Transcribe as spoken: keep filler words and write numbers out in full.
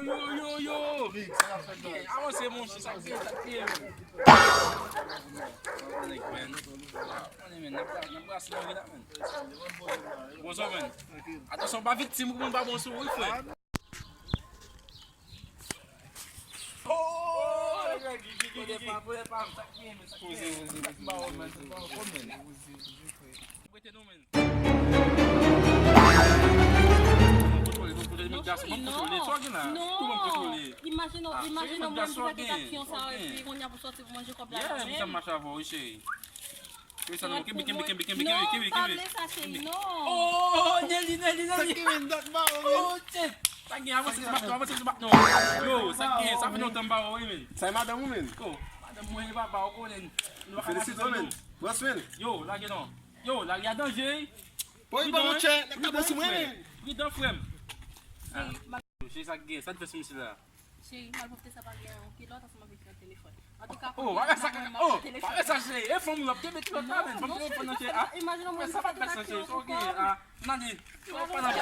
Yo, yo, yo! Avanse, monchè, sa k ye, sa k ye, men. Konnen, men, n ap, n ap brase nan ri la, men. Bon, so, men. Atansyon, pa viktim, ou konn pa bon sou ou, wi, frè. Oh! Konnen pa, konnen pa, sa k ye, men, sa k ye, men. Sa k ba ou, men, sa k ba ou, men. Rete non, men. Kontwole, kontwole, men gason, ban m kontwole. Sa w gen la? Tou ban m kontwole. Imajine w, imajine w, mwen m te fè tentasion sa, epi kounye a pou sòti pou manje kòb la. Yeah, men sa m mache avè w, wi, cheri. Wi, sa non, kenbe, kenbe, kenbe, kenbe, kenbe, kenbe. Non, pa vle sa, cheri, non. Oh, Nelly, Nelly, Nelly. Sa k gen, men, dat ba w, men. Oh, shit. Sa k gen, avanse, se bat non, avanse, se bat non. Yo, sa k gen, sa fè lontan m pa wè w, wi, men. Sa e madanm ou, men? Oh, madanm mwen, e papa, w konnen. Felisite w, men. Pran swen l. Yo, lage non. Yo, lage a danje. Pridan, wi, monchè, nèg la pran sou mwen, men. Pridan, frè m. Cheri, sa k gen, sa l fè sou misye la? Cheri, malpwòpte sa pa gen anyen, kilòt ansanm avèk yon telefòn. Antouka, oh, pa fè sa, oh, pa fè sa, cheri. E fanm ou ap kenbe kilòt la, men. Fanm telefòn nan, cheri. Ah, imajine mwen sa pa fè sa, cheri. Sa w gen, ah. Mande. Yo, pa nan